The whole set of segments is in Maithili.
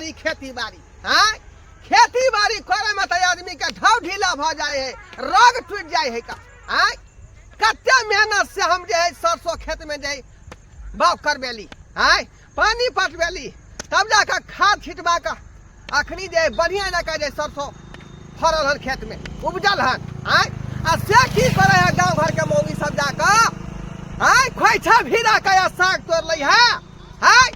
करी खेती बाड़ी। हाँ, खेती बाड़ी करे में तऽ आदमी के ढाव ढीला भऽ जाइ है, रग टूटि जाइ है का। हाँ, कते मेहनत से हम जे है सरसों खेत में जे बाग करबेली, हाँ, पानी पटबेली, तब जाके खाद छिटबा कऽ अखनी जे बढ़िया जकाँ जे सरसों फड़ल हन, खेत में उपजल हन। आँय, आ से की करे है गाँव घर के मौगी सब जाकऽ? आँय, खोइछा भिड़ा के आ साग तोड़ लै है। आँय,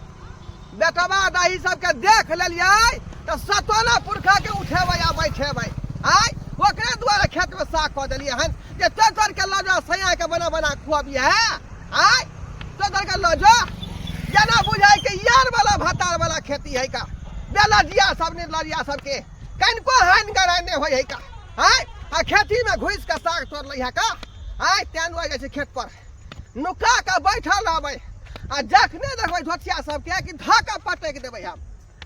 बेटवा दाही सबके देख लेलियै तऽ सतोना पुरखा के उठेबै आ बैठेबै। आँय, ओकरे दुआरे खेत में साग कऽ देलियै हन जे तोड़ तोड़ के लऽ जाओ, सैया के बना बना खुअबियै है। आँय, तोड़ तोड़ के लऽ जाओ, जेना बुझाइ के यार वाला भतार वाला खेती है का। बेलजिया सब निर्लजिया सबके कनिको हानि गराइ नहि होइ है का। आँय, आ खेती में घुसि कऽ साग तोड़ लै है का। आँय, तें दुआरे जाइ छै खेत पर नुका कऽ बैठल रहबै आ जखने देखबै धोतिया सबके कि धऽ कऽ पटकि देबै हम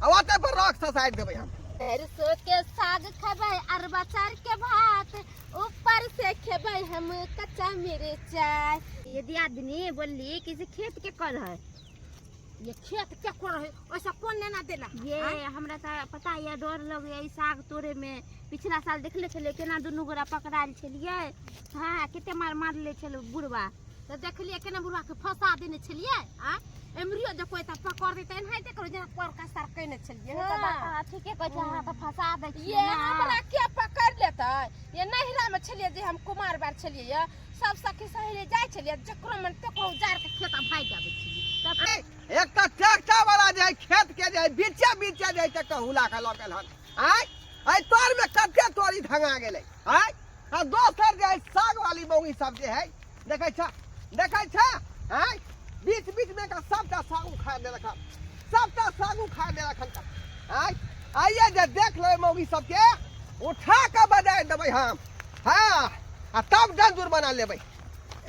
आ ओतै पर रख ससारि देबै हम। सरसों के साग खेबै, अरबा चार के भात, ऊपर से खेबै हम कच्चा मिरचाई। ये दियादनी बोलली कि से खेत के कर है। ये खेत के कर है, ऐसा कौन लेना देना? ये हमरा तऽ पता ये, डर लगैया ई साग तोड़े में। पिछला साल देखले छलियै केना दुनू गोरा पकड़ायल छलियै। हाँ, कते मार मारले छलै बुढ़वा। तऽ देखलियै केना बुढ़वा के फंसा देने छलियै। आ एमरियो जे कोइ तऽ पकड़ देतै, एनाहिते करू जेना पड़का सार कयने छलियै। से तऽ बात अहाँ ठीके कहै छियै, अहाँ तऽ फंसा दै छियै। ये ने हमरा के पकड़ लेतै? ये नैहरा में छलियै जे हम कुमार बार छलियै, ये सब सखी सहेली जाइ छलियै, जकरो मन तकरो उजाड़ के खेत आ भागि आबै छलियै। तब एक तऽ ट्रैक्टर वाला जे है खेत के जे है बीचे बीचे जे है ट्रैक्टर हुला के लऽ गेल हन। आँय, एहि तोर में कते तोरी धंगा गेलै। आँय, आ दोसर जे है साग वाली मौगी सब जे है देखै छ, देखै छ? आँय, बीच बीच में का सबटा साग उखाड़ देलक हन, सबटा साग उखाड़ देलक हन। आँय, आइए जे देख लेबै मौगी सबके उठा के बजाय देबै हम। हाँ, आ तब दंड जुर्माना लेबै।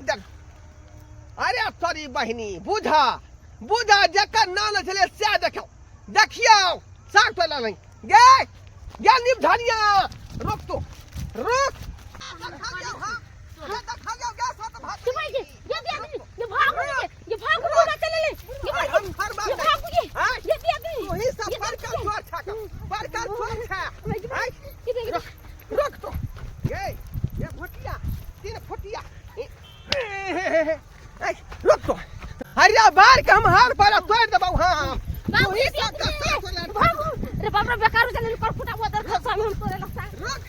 देख, अरे तोरी बहिनी, बुझा बुझा, जकर नाम छलै सएह देखियौ, देखियौ साग तोड़ि नहीं गे गे निपधनिया, रुक तू रुक। देखा जाओ, हाँ, ये देखा जाओ, गे साथ भाग। ये भाई, ये दियादनी, ये भागू ये, ये भागू ना चले ले। ये भाई, हम हर बार ये भागू ये, हाँ? ये दियादनी। तू ही सब बड़का चोर छा का, बड़का चोर छा। हाँ? ये देख, रुक, रुक तू। ये ये फुटिया, तीन फुटिया। ए, रुक तू। हरिया बार के हम हार पर तोड़ देबौ। हाँ, तू ही सब का साथ ले। भागू रे बाप रे, बेकार हो चले कर फुटा बोतल खसा में हम तोरे लगता। रुक।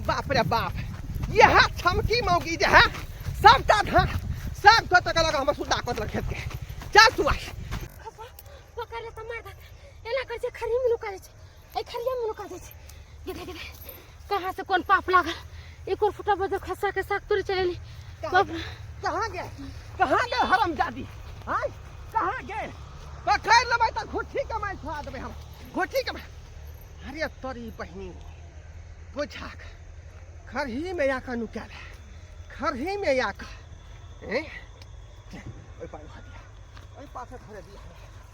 बाप रे बाप, यह छमकी मौगी जे है सबटा धान साग तो तक लगा हमर सुदा कत खेत के। चल तू आइ। पकड़ ले त मार दे। एना कर छै, खरी में नुका छै, ए खरिया में नुका छै। गे गे, कहां से कोन पाप लागल, एक और फुटा बजर खसा के साग तोरे चलेली। बाप रे। कहाँ गए, कहाँ गए हरामजादी? आय, कहाँ गए? पकड़ लेबै तऽ घुट्ठी के मारि खुआ देबै हम, घुट्ठी के मारि। अरे तोरी बहिनी, बुझाक खरही में आके नुकायल है, खरही में आके। हैं, ओहि पार धऽ दिया, ओहि पार से धरे दिया।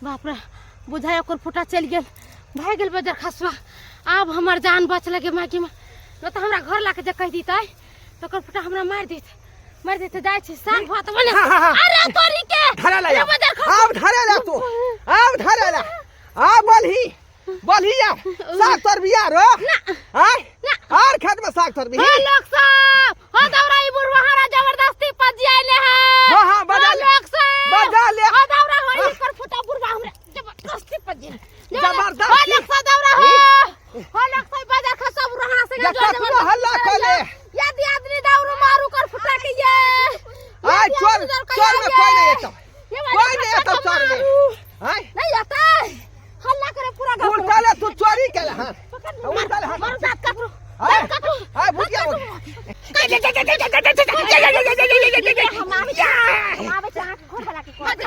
बाप रे, बुझाय ओकर फुटा चलि गेल, भागि गेल बजर खसुआ। आब हमर जान बच लगे मागी में, न तऽ हमरा घर लाके जे कहि दितै तऽ ओकर फुटा हमरा मारि देत, मारि देत। जाइ छी साग भात बने। हाँ, हाँ, हाँ। अरे तोरी के धरे ला रे आब। बजर खसुआ। आब धरे ला तू, आब धरे ला। आ बोलही, बोलही आब साग तोर बिया रो। आय, आर खेत में साग तोर बिही। हे लोग सब, हो दौरा, ई बुढ़वा हरा जबरदस्ती पजियाले है। हाँ, हाँ, बजा हो ले। लोग सब, बजा ले। हो दौरा, हो ई पर फुटा बुढ़वा हमरा जबरदस्ती पजियाले। जबरदस्ती। हो लोग सब दौरा, हो हो लोग सब, बाजार खसा बुढ़वा हरा से जा ककरो हल्ला कऽ ले। यदि आदमी दौरू मारू कर फुटा के ये। आय, यदि चोर, आदमी दौड़ के चोर में ये। कोई नहीं एतौ। ये वाला कोई नहीं फुटा एतौ के चोर में। मारू। आय। नहीं आता, हल्ला करे पूरा गांव। उल्टा ले तू चोरी केले हन। पकड़ ले, उल्टा ले हाथ। मारू दांत काटू, आय, दांत काटू। आय, भुजिया बोल। हम आबै छी, हम आबै छी अहाँके घर वाला के कहब।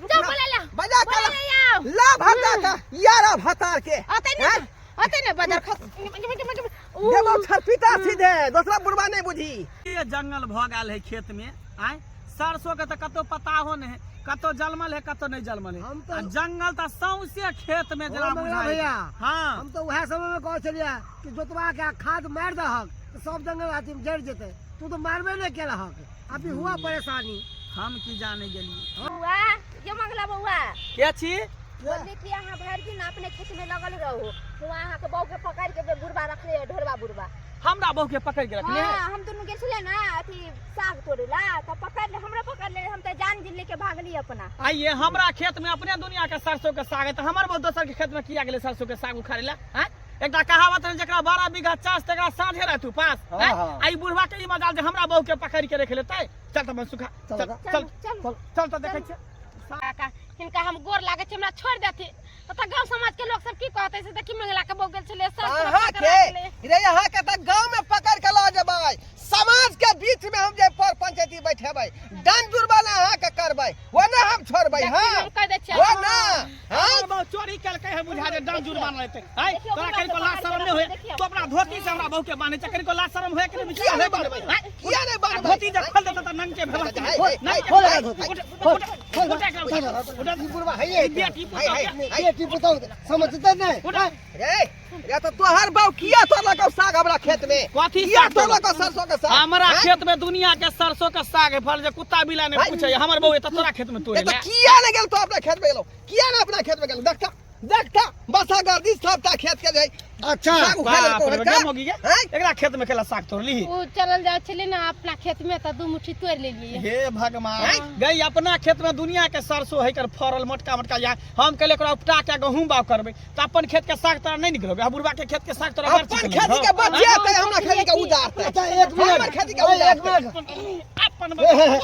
जाउ बोला ला। बजा के बोला ला। आउ। ला भता के, यारा भतार के। अतै ने, हैं? अतै ने बजार खस। देबौ छरपीटा सीधे, दोसरा बुढ़बा नहीं बुझी। ये जंगल भऽ गेल है खेत में। आय, सरसों के तऽ कतौ पता हो नहीं है, कतौ जलमल है कतौ नहीं जलमल है। हम तऽ आ जंगल तऽ सौंसे खेत में जेना ओ मंगला बुझाइ। भैया। हाँ। हम तऽ उएह समय में कहै छलियै कि जोतवा के खाद मारि दहक तऽ सब जंगल अथी जरि जेतै, तू तऽ मारबे नहि केलहक, अभी हुआ परेशानी। हम की जाने गेलियै। बौआ, ये मंगला बौआ। के छी? बोलली कि अहाँ भरि दिन अपने खेत में लगल रहू, हुआँ अहाँके बहू के पकड़ के बुढ़बा रखले है, ढोरबा बुढ़बा। हमरा बहू के पकड़ के रखले है? हाँ, हम दुनू गेल छलियै ना अथी साग तोड़े ला, तऽ पकड़ ले, हमरा पकड़ ले, हम तऽ जान जिन लेके भागली अपना। आइए हमरा खेत में अपने दुनिया के सरसों के साग है, तऽ हमर बहू दोसर के खेत में किया गेलै सरसों के साग उखाड़े ला? आँय? एकटा कहावत है, जकरा 12 बीघा चास तकरा साँझे राति उपास। हाँ, आँय? हाँ। आ ई बुढ़वा के ई मजाल जे हमरा बहू के पकड़ के रख लेतै। चल तऽ मनसुखा, चल, चल चल। चल चल चल तऽ देखै छियै। काका, हिनका हम गोर लागै छै, हमरा छोड़ि देथिन। तऽ गाँव समाज के लोक सब की कहतै से देखी मंगला के बहू गेल छलै सास अहाँ के रे, अहाँ के तऽ गाँव में पकड़ के लऽ जेबै, समाज के बीच में हम जे पर पंचायती बैठेबै, दंड जुर्माना अहाँ के करबै, वो ना हम छोड़बै। देखी, हाँ हम कहि दै छियै। वो ना। हाँ हमर बहू चोरी केलकै है, बुझा जे दंड जुर्माना लेतै। आँय, देखियौ, तोरा बुढ़बा कनिको के लाज पकड़ शरम के नहि होय? देखियौ। तू अपना धोती से हमरा बहू के बान्है छै, कनिको लाज शरम होय कि नहि? किया नहि होय कि बान्हबै? नहि? आँय? किया नहि बान्हबै? धोती जे खोल देतौ तऽ नंगे भेबा। हे, हे, नंगे खोल भेबा। धोती। उठ, खोल, उठ, खोल, उठ, एकरा, उठ, उठ। ई बुढ़वा है ई बेटी पुतहु हे, के। हे, बेटी पुतहु समझतै नहि। उठ। रे रे, तऽ तोहर बाऊ किया तोड़लक साग हमरा खेत में? कथी किया साग तोड़लक? तोड़लक सरसों के साग? हमरा हैं? खेत में दुनिया के सरसों के साग है, फल जे कुत्ता बिला नहीं भाई। पूछे। हमर बहू एतऽ तोरा खेत में तोड़े ए तऽ ले। किया नहि गेल तो अपना खेत में गेलो? किया ने अपना खेत में गेलो? देखता देखता, बसा गर्दी सबटा खेत के जाय अच्छा साग उखाड़ि बाप लेलकौ रे, हरका। गे मौगी गे। हैं? एकरा खेत में केला साग तोड़ली? ओ चलल जाइ छलै ने अपना खेत में तऽ दू मुट्ठी तोड़ि लेलियै। हे भगवान, गई अपना खेत में दुनिया के सरसों है कर फरल मोटका मोटका, या हम कहले एकरा उपटा के गहूम बाग करबै तऽ अपन खेत के साग तोरा नहीं निकलौ? बुढ़वा के खेत के साग तोरा बड़ अपन चिकन खेती के लगौ। बचेतै, हमरा खेती के उजाड़तै। अच्छा, एक मिनट। हमर खेती के ओए, एक उजाड़तै। मिनट। अपन हे, हे, हे।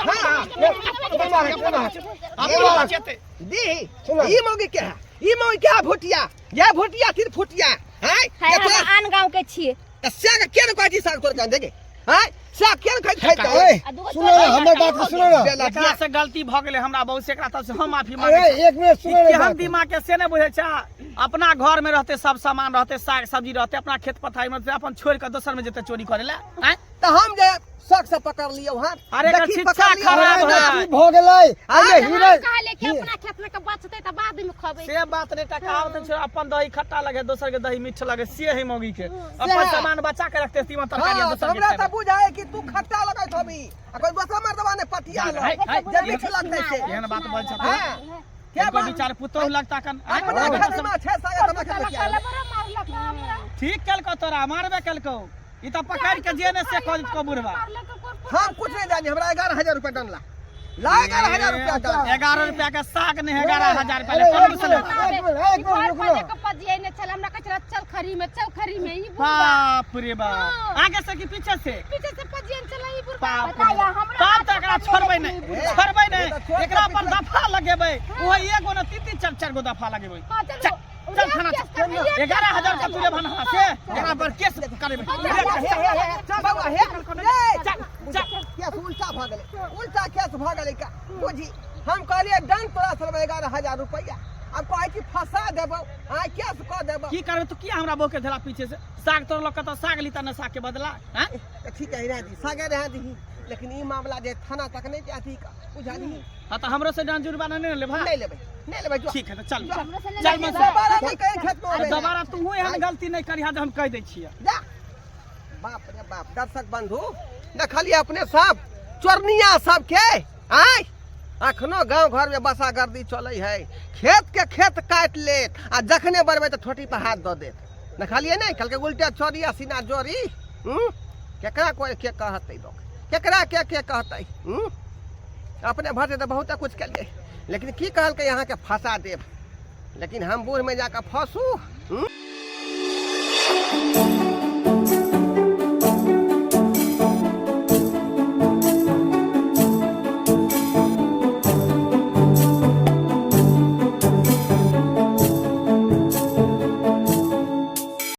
अपन बचेतै। दी सुनो। ई मौगी के है, ई मौगी के है भुटिया, ये भुटिया फिर फुटिया हैं। है ये हम तोरा आन गांव के छियै। तऽ साग के ने कहै छी साग तोड़ के देगे हैं, साग के ने खाइ खाइ ओए, आ दूगो सुनो ना, हमर बात के सुनो ना। एकरा से गलती भऽ गेलै हमरा बहुत से, एकरा तरफ से हम माफी मांगै अरे छी। एक मिनट, सुनो ना केहन बात। दिमाग के से नहि बुझै छै। अपना घर में रहते सब सामान रहते, साग सब्जी रहते, अपना खेत पथारी में रहते, अपन छोड़ के दोसर में जेते चोरी करे ला? आँय? तऽ हम जे शौक से पकड़ लियौ हाथ। अरे एकर देखी शिक्षा पकड़ लियौ खराब हाथ। है। की भऽ गेलै? अरे हम हीरा कहले कि अपना खेत में के बचतै तऽ बाद में खबै। से बात नहीं, टका होते छै, अपन दही खट्टा लगे दोसर के दही मीठ लगे, से है मौगी के। अपन सएह। सामान बचा के रखते, तीमन तरकारी हाँ, दोसर के हमरा तऽ खेबै। बुझाय कि तू खट्टा लगैत होबी आ कोई दोसर मर्दबा ने पतिया है, लो है, जे मीठ लगतै से। एहन बात बोल छथिन। हाँ, के इनको बात? विचार पुतोहु लगता कन आँय? अपना खेत में छै साग, हमरा खेत में किया? बड़ा मारलक हमरा। ठीक केलको, तोरा मारबे केलको। ई तऽ पकड़ के जे ने से कह देतको बुढ़वा। मारलक कोन? हम कुछ नहीं जानी, हमरा 11,000 रुपया डन ला 11,000 रुपया डन। 11 रुपया के साग नहीं, 11,000 रुपया अरे, ले, एक कौन से मिनट, लेता? एक मिनट, एक मिनट, रुक लो। पजिए ने चल, हमरा कहै छला चल खरी में, चल खरी में, ई बुढ़वा। बाप रे बाप, आगे से कि पीछे से? पीछे से पजिए ने चला ई बुढ़वा। बाप रे बताइए, बाप। हमरा तब तऽ एकरा छोड़बै नहि, छोड़बै नहि। ए, तऽ छोड़ एकरा के पर दफा लगेबै, ओ एगो ने तीन तीन चार चार गो दफा लगेबै। हां चलू। चल चल थाना चल। 11,000 का तुरे भनहा से एकरा पर केस करेबै। हे हे हे, चल बौआ, हे हे, चल चल। केस उल्टा भऽ गेलै, उल्टा केस भऽ गेलै का बुझी। हम कहलियै डन तोरा सब 11,000 रुपैआ, आब कहै छी फंसा देबौ, आइ केस कऽ देबौ। की करबै? तू किया हमरा बहू के धेला पीछे से? साग तोड़लक तऽ साग लीता ने साग के बदला? हैं? तऽ ठीक है, रहै दी, सागे रहै दीही, लेकिन ई मामला जे थाना तक नहि जाती, बुझलही? हाँ, तऽ हमरो से जान जुर्माना नहि ने लेबा? नहि लेबै, नहि लेबै, जो। ठीक है, तऽ चल। हमरो से चल ले मनसुख। दोबारा नहि कहीं खेत में अबै। दोबारा तू एहन गलती नहि करिहा जे हम कहि दै छियै। जा। बाप रे बाप, दर्शक बंधु देखलिए अपने सब चोरनिया सबके। आय अखनो गांव घर में बसा गर्दी चले है, खेत के खेत काटि लेत आ जखने बढ़बै तऽ ठोटी पर हाथ दऽ देत। देखलिए नहि? कहलकै उल्टे चोरी आ सीना जोरी। हूँ, केकरा कोई के कहतै लोक, केकरा के के कहतै? हूँ, अपने भर तऽ बहुते कुछ केलिए, लेकिन की कहलकै अहाँके फंसा देब, लेकिन हम बूढ़ में जाकऽ फंसू? हूँ?